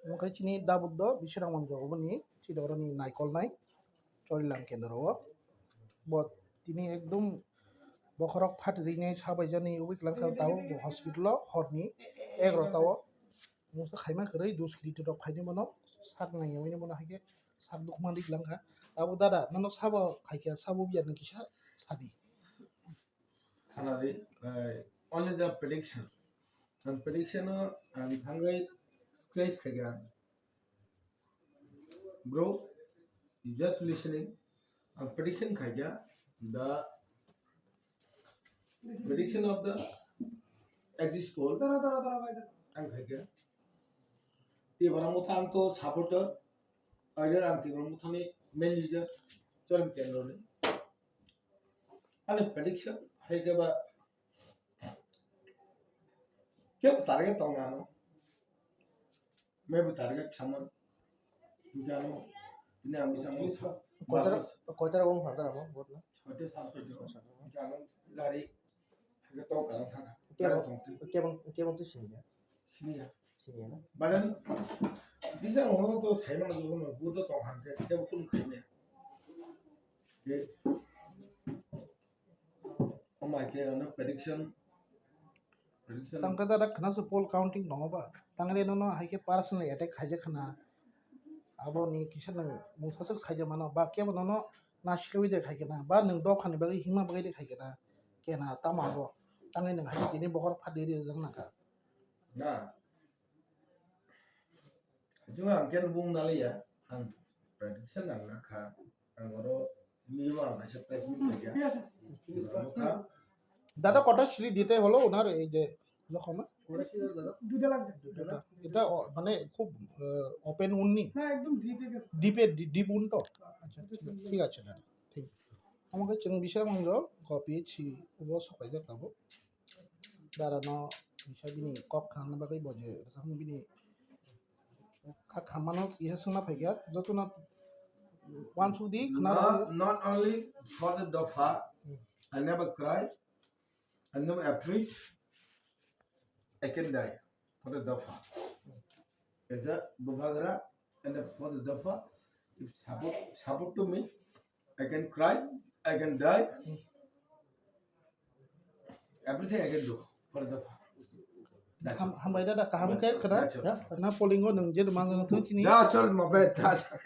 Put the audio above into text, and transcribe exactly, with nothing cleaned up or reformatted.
Omo khe chini Dabuddo Biswrang Manjo oboni chini oroni naikolnai Chorilang kendro o. Bo tini ekdum bokhorok phatri rinai sabaijani wngwi kwlangkha tao bo hospital o horni egarota o. Mungsa khaima kwrwi duskiriti rok phaini bono sak nangyawi bono haikhe sak dukma ri kwlangkha. Abo dada nono sabo khaikha sabo biya nang kisa sadi. Khanadi, eh, only the prediction. Ang prediction o ang thangwi scratch khaikha. Bro, you just listening. Ang prediction khaikha. The prediction of the exit poll. Dara, dara, dara, bai, dara. Ang khaikha. Tibara motha ang to supporter. Either ang Tibara mothani main leader. Chorem kendroni. Ani prediction hai khe ba kebo target tong ano. Mebu target saman. Gano ini ang bisa mo. Koitara, koitara wng phatara mo vote na? Soite sat soite. Gano gari hai khe tong kang thaka. Kebo, kebo, kebo tu sini ya. Sini ya. Sini ya na. Badan bisa mo to sai mana to mo vote tong hang khe kebo kun khai ne. Omo hai khe ano prediction, prediction. Tang khe da khna se poll counting tongo ba. Tang re nono hai khe personal attack khai je khna. Abo ni kisa nang mungsa suk sai je mano ba kebo nono na sikwi de khai khe na ba nang dopha ni bagwi hima bagwi de khai khe na. Kena tamo abo. Tang re nang hai tini bokhor phat de de jang na kha. Na. Chwng ang khe bung naliya, ang prediction ang nakha, ang oro miyung ang kaisa press meet khaikha. Dada kota sili dite holo onar ei je jokhon na? দুইটা লাগবে। এটা অ- মানে খুব ওপেন উন্নি না, একদম ডিপে গেছে। ডিপে ডিপ উন তো? আচ্ছা, ঠিক আছে, ঠিক আছে দাদা। ঠিক আমাকে চিং বিষয় মঞ্জ কপি ছি উবো সকাই যাক তাবো। Dara no kisa bini kok khanani bagwi bo je rwchapmung bini kha khammano kisa swngna phaikha jotono uansuk di khna rw. Not, not only for the dopha, I never cry, I never afraid, I can die for the dopha. As a Bubagra and a for the dopha, if support, support to me, I can cry, I can die. Everything I can do for the dopha. That's all. Ham- hambai dada kaham khe khwna. That's all. Na polingo nung je mang nang thung chini. That's all, my bad. That's all.